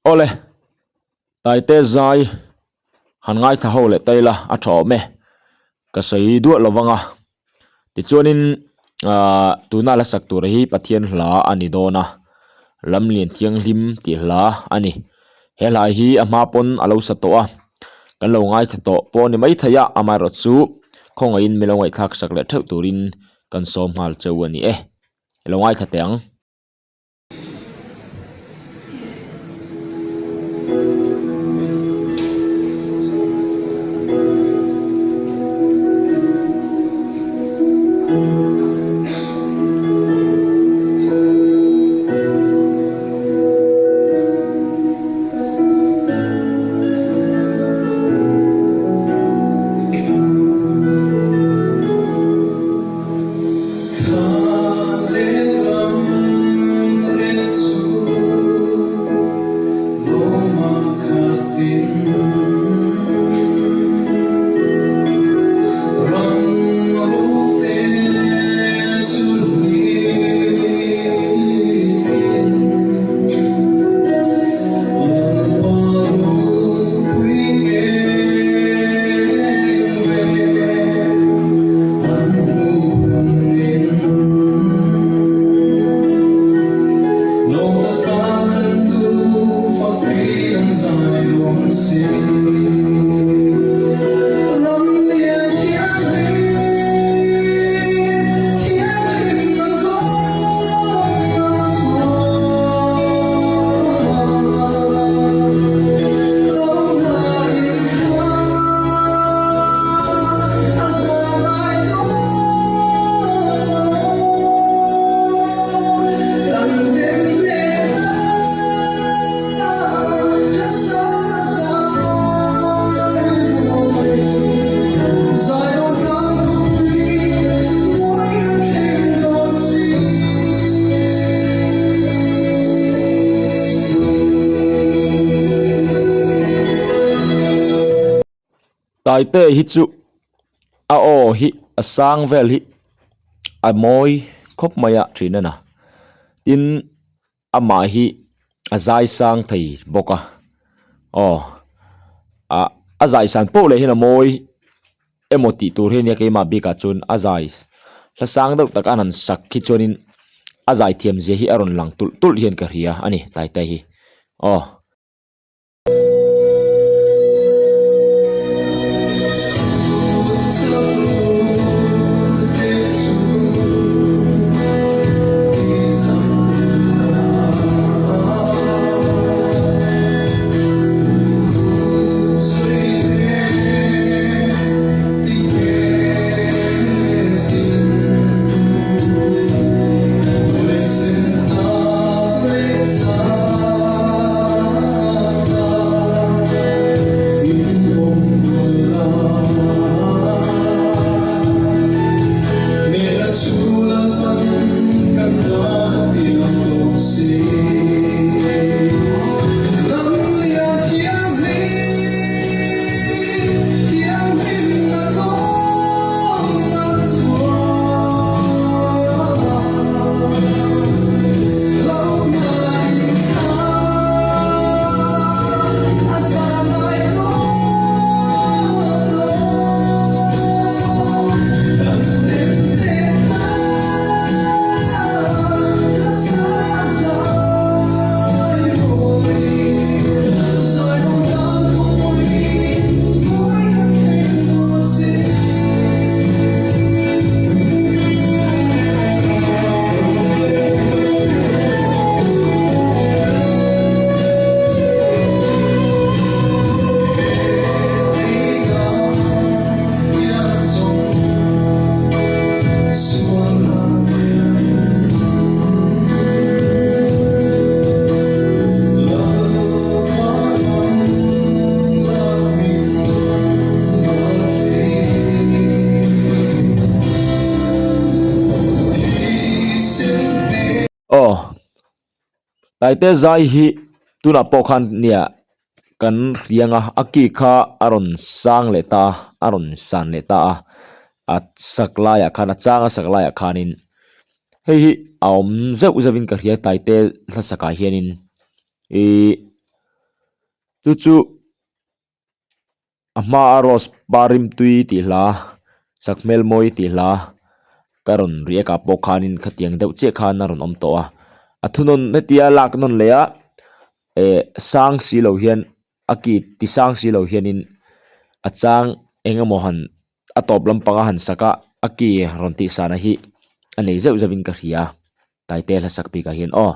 Awle, Taite zai han ngaithla ho leh ta ila a tha awm e, ka sawi duah lo vang a. Tichuanin aah tuna la sak tur hi Pathian hla a ni dawn a, Lamlian Thianghlim tih hla a ni. He hla hi a hma pawn a lo sa tawh a, kan lo ngaithla tawh pawh a ni maithei a, amaherawhchu khawngaihin min lo ngaihthlak sak leh theuh turin kan sawm nghal cheu a ni e. I lo ngaithla teh ang. Taite hi chu a aw hi a sang vel hi a mawi khawp mai a thin a na tin amah hi a zai sang thei bawk a aw ah a zai san poh leh hian a mawi emaw tih tur hi ania keimah bikah chuan a zai hla sang deuh tak an han sak hi chuanin a zai thiam zia hi a rawn lang tulh tulh hian ka hria a ni taite hi aw. Aw Taite zai hi tunah pawh khan nia kan hriang a a ki kha a rawn sang leh ta a a rawn san leh ta a a sak laiah khan a chang a sak laiah khanin hei hi a awm zeuh zeuhin ka hria Taite hla sakah hianin ihh. Chu chu a hmaa rose par rimtui tih hla sakhmel mawi tih hla ka rawn riak ah pawh khanin khatiang deuh chiah khan a rawn awm tawh a a thunawn hetia lak nawn leh a eh sang si lo hian a ki ti sang si lo hianin a chang eng emaw han a tawp lampang a han sak a a ki rawn tih sahna hi a nei zeuh zeuh in ka hria taite hla sak bikah hian aw.